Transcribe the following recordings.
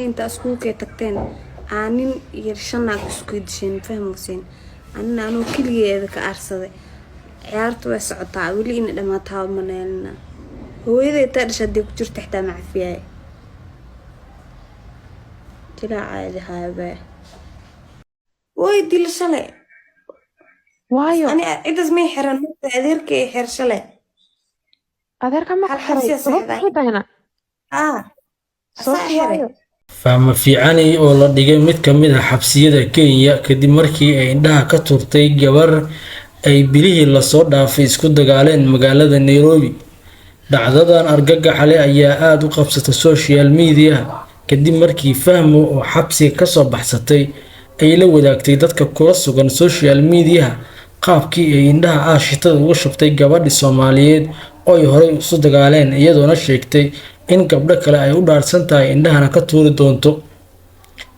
Intaa iskuulkay tagteen aa nin iyo shan naag isku disheen, fahmayseen? Anina anuu keligeeda ka aarsaday. Ciyaartu way socotaa weli, ina dhamaataa maneelina. Hooyaday taa dhasha hadday ku jirto xitaa ma cafiyaay. Jilaaca haabaa way dila shalay. Waayo? Ani cidaas may xiran, marka adeerkay ay xir shalay. Adeerka ma ku Hal xiray? xabsiya Sababta seexday. maxay tahayna? Ah, asaa Sababta xiray. waayo? Fahmo Fiicani oo la dhigay mid ka mid ah xabsiyada Kenya kadib markii ay indhaha ka turtay gabar ay bilihii lasoo dhaafay isku dagaaleen magaalada Nairobi. Dhacdadan argagaxa leh ayaa aada u qabsatay social media kadib markii Fahmo oo xabsiga kasoo baxsatay ay la wadaagtay dadka kula sugan social media qaabkii ay indhaha aashitada uga shubtay gabadhi Soomaaliyeed oo ay horey isu dagaaleen, iyadoona sheegtay in gabdho kale ay u dhaarsan tahay indhahana ka tuuri doonto.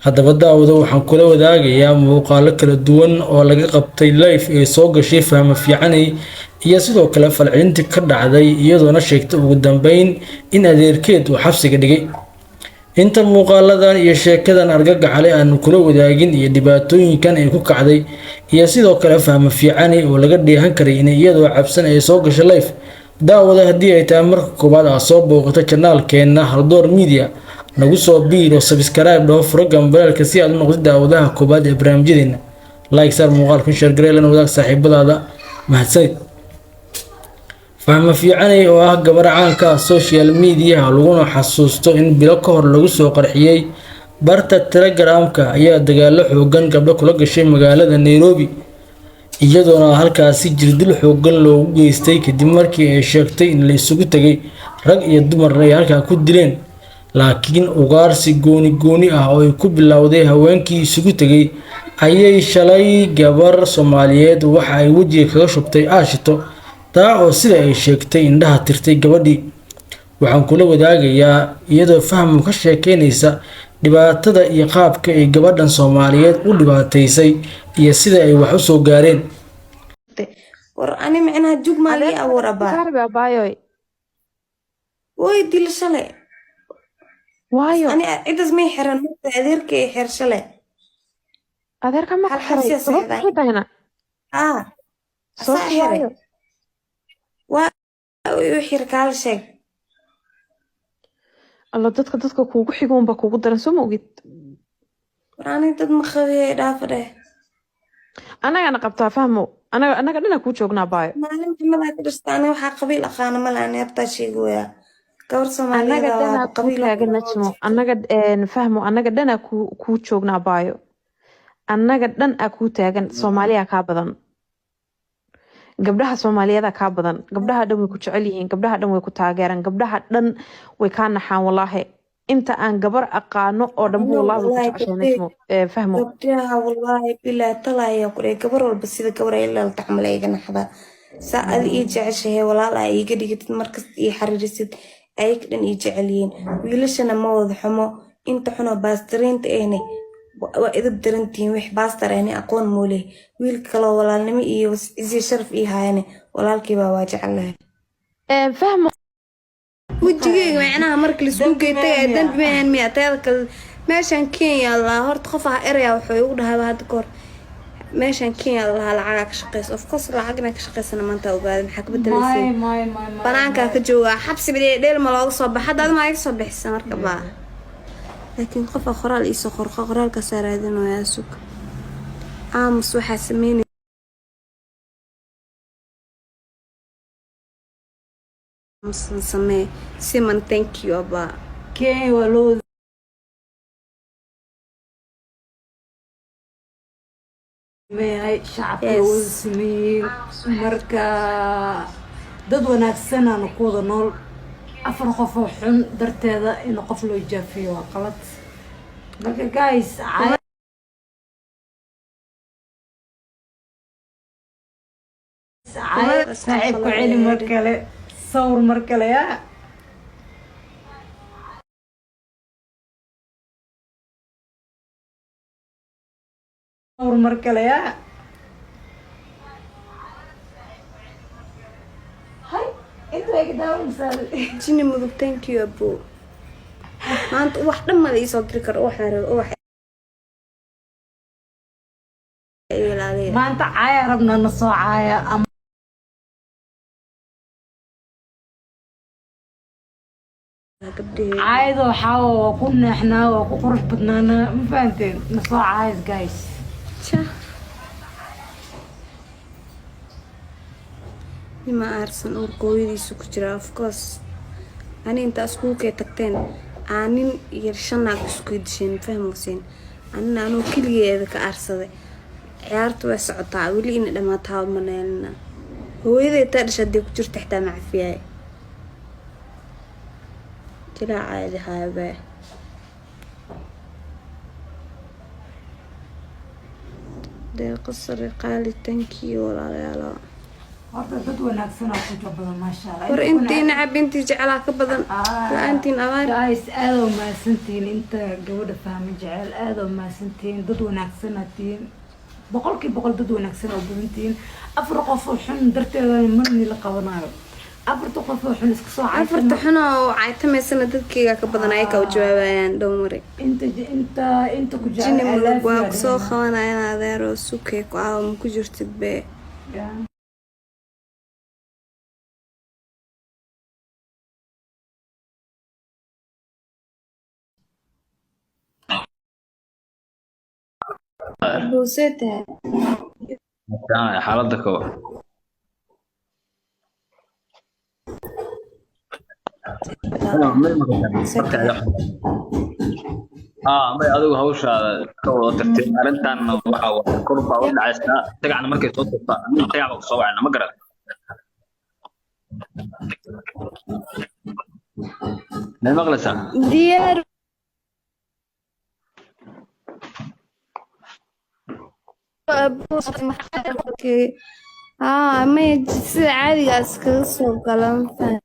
Haddaba daawada, waxaan kula wadaagayaa muuqaalo kala duwan oo laga qabtay live ee soo gashay Fahmo Fiicaney iyo sidoo kale falcelintii ka dhacday, iyadoona sheegtay ugu dambeyn in adeerkeed uu xabsiga dhigay. Inta muuqaaladan iyo sheekadan argagaxale aanu kula wadaagin iyo dhibaatooyinkan ay ku kacday iyo sidoo kale Fahmo Fiicani oo laga dheehan karay in iyadoo cabsan ay soo gasho live, daawada, haddii ay tahay marka koowaad aad soo booqato channelkeena Haldoor Media, nagu soo biiro, subscribe dhaho, furo gambaleelka si aad u noqotid daawadaha koowaad ee barnaamijyadeena. Like saar muuqaalkan, share garee, lana wadaag saaxiibadaada. Mahadsanid. Fahmo Fiicaney oo ah gabar caanka ah social media laguna xasuusto in bilo ka hor lagu soo qarxiyey barta Telegramka, ayaa dagaalo xoogan gabdho kula gashay magaalada Nairobi, iyadoona halkaasi jirdil xoogan loogu geystay kadib markii ay sheegtay in la isugu tegay rag iyo dumarna ay halkaa ku dileen. Laakiin ugaarsi gooni gooni ah oo ay ku bilowday haweenkii isugu tegay ayay shalay gabar Soomaaliyeed waxa ay wejiga kaga shubtay aashito, taa oo sida ay sheegtay indhaha tirtay gabadhii. Waxaan kula wadaagayaa iyadoo Fahmu ka sheekeynaysa dhibaatada iyo qaabka ay gabadhan Soomaaliyeed u dhibaataysay iyo sida ay wax u soo gaareen. War ani micnaha jug maa lii Adeerka abuur abaa. Kaarbi abaayoy. Way dila shalay. Waayo? Ani cidaas may xiran, marka adeerkay ay xir shalay. Adeerka ma ku Hal xiray? xabsiya Sababta seexday. maxay tahayna? Ah, asaa Sababta xiray. waayo? Waa u xir, kaala sheeg. Alla, dadka kuugu xigo unbaa kuugu daran, soo ma ogid? War ani dad ma qabiyay, dhaafa dheh. Annagana qabtaa, Fahmo. Anaga dhana kuu joognaa, baayo. Maalin jimadaa ka dhashta. Ani waxaa qabiil aqaana male, ani hortaa sheegi wayaa gabar Soomaaliyeed Annaga waa dhanaa kuu qabiil. taagan, Najmo. Annaga Fahmo, annaga dhanaa kuu joognaa, baayo. Annaga dhan aa kuu taagan. Soomaaliya kaa badan, gabdhaha Soomaaliyeeda kaa badan. Gabdhaha dhan way ku jecel yihiin, gabdhaha dhan way ku taageeraan, gabdhaha dhan way kaa naxaan. Wallaahi, inta aan gabar aqaano oo dhanba wallaahi way ku Wallaahi jeceshahay, Najmo, Fahmo. Gabdhaha wallaahi bilaa talaya ku dhahay, gabar walba sida gabar ay lalta camal ay iga naxdaa. Saa adi ii jeceshahay, walaal aa iiga dhigatid, markasta ii xariirisid, ayaga dhan ii jecel yihiin. Wiilashana ma wada xumo, inta xunoo baastariinta ahne waa idab darantihiin. Wix baastar ahne aqoon mooleh. Wiilka kaloo walaalnimo iyo isii sharaf ii haayane walaalkiibaa waa jecelahay. Fahmo. Wejigeyga macnaha marka laisku geetay dambi maahan miya? Teeda kale, meeshan Kenya lahaa horta qof ah eraya wuxuu igu dhahay hadda kahor, meeshan Kenya lahaa lacagaa ka shaqeysa. Of course lacag inaa ka shaqeysana maanta ogaada. Maxaa ka bedelaysiin? Banaankaa ka joogaa, xabsi bidee dheel ma looga soo baxa. Hadda adima iga soo bixisa marka baa, laakiin qofa qoraal iisoo qorqo, qoraalkaasaa raadinayaa. Sug, aamus, waxaa sameynay aamusan samee. Siman, thank you abaa. Kenya waa loo wada sameeyahay, shacabka waa wada sameeyeen. Marka dad wanaagsanaana ku wada nool. Afar qof oo xun darteeda in qof loo jaafiyo waa qalad. Marka guys, saaxiib ku celi mar kale, sawir mar kale yaa. Sawir mar kale yaa. Hay, inta way ka daawanaysaa. Jini Mudug, thank you abo. Maanta ubax dhan ma la iisoo diri karo. Ubaxaan raba, ubax iga ilaaliya. Maanta caaya rabnaa, na soo caaya ama Gabdhaheyga. Caayada waxaa waa ku neexnaa, waa ku qurux badnaanaa, ma fahanteen? Na soo caayas, guys. Ja. Nima aarsan uurka hooyadiisu ku jira, of course. Ani intaa iskuulkay tagteen aa nin iyo shan naag isku disheen, fahmoseen? Anina anuu keligeeda ka aarsaday. Ciyaarta way socotaa weli, ina dhamaataa maneelina. Hooyaday taa dhasha hadday ku jirta xitaa macafiyaay jilaaca haabaa. Deeqo sare qaali, thank you, walaalayaalo. Horta dad wanaagsan oo ku jiro badan, maasha Allah. War intii nacab intii jecelaa ka badan. La-aantiin abaar. Guys, aada oo mahadsantihiin. Inta gabadha fahma jecel, aada oo mahadsantihiin. Dad wanaagsanaa tihiin, 100%. Dad wanaagsan oo badan tihiin. Afar qof oo xun darteeda marni la qabanayo. Afarta qof oo xun iska soo Afarta xun oo caytamaysana dadkayga ka badan, ayakaa u jawaabayaan, dhowmari. Inta ku jecel. Jini mudug waa kusoo qabanayaan, adeeroo sukey ku aawa ma ku jirtid be. Yeah. Buusee tahay? Xaaladda kabo. May, adigu hawshaada ka wada tartay arrintan. Waxa waaye kor baa u dhacaysaa tagacna markay soo turta tagac baa kusoo wacayna, ma garan. May maqlaysaa? Diyaar. May, sida caadigaas kaga soo gala, ma fahamtay?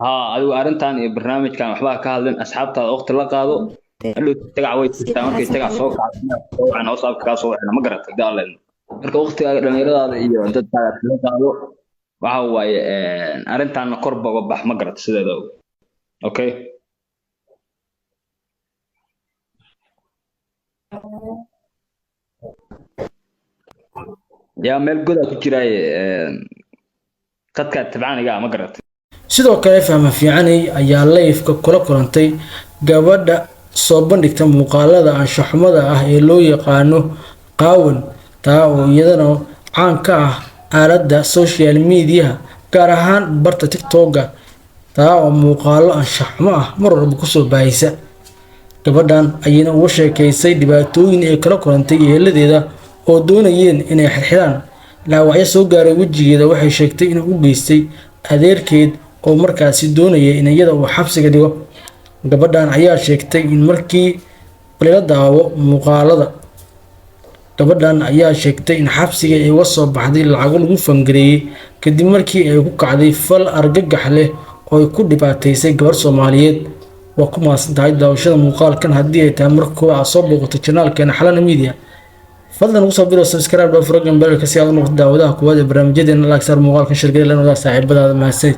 Haa, adigu arrintan iyo barnaamijkan waxbaa ka hadlin, asxaabtaada waqti la qaado. Hadhow tagac way jirtaa, markay tagac soo kacdo soo wacayna, WhatsAppka kaa soo wacayna, ma garatay? Gaalen marka waqtigaaga dhalinyaradaada iyo dadkaaga kala qaado. Waxa waaye arrintaana kor ba uga bax, ma garat? Sideeda, okay. Yaa meel godaa ku jiraaye qadkaa tabcaaniga, ma garatay? Sidoo kale Fahma Fiicaney ayaa live-ka kula kulantay gabadha soo bandhigta muuqaalada anshaxumada ah ee loo yaqaano Qaawan, taa oo iyadana caan ka ah aaladda social media, gaar ahaan barta TikTok-ga, taa oo muuqaalo anshaxumo ah mar walba kusoo baahisa. Gabadhan ayayna uga sheekeysay dhibaatooyin ay kala kulantay eeladeeda oo doonayeen inay xirxiraan, dhaawacyo soo gaaray wejigeeda. Waxay sheegtay inuu u geystay adeerkeed oo markaasi doonaya in iyada uu xabsiga dhigo. Gabadhan ayaa sheegtay in markii lala daawo muuqaalada, gabadhan ayaa sheegtay in xabsiga ay uga soo baxday lacago lagu fangareeyey kadib markii ay ku kacday fal argagax leh oo ay ku dhibaataysay gabar Soomaaliyeed. Waa ku mahadsan tahay daawashada muuqaalkan. Haddii ay tahay marka koowaad aad soo booqato channelkeena Xalana Media, fadlan ugu soo biro subscribe, dhoo furo gambalka si aad u noqoto daawadaha koowaad ee barnaamijyadeena. Like saar muuqaalkan, shirkada lana wadaag saaxiibadaada. Mahadsanid.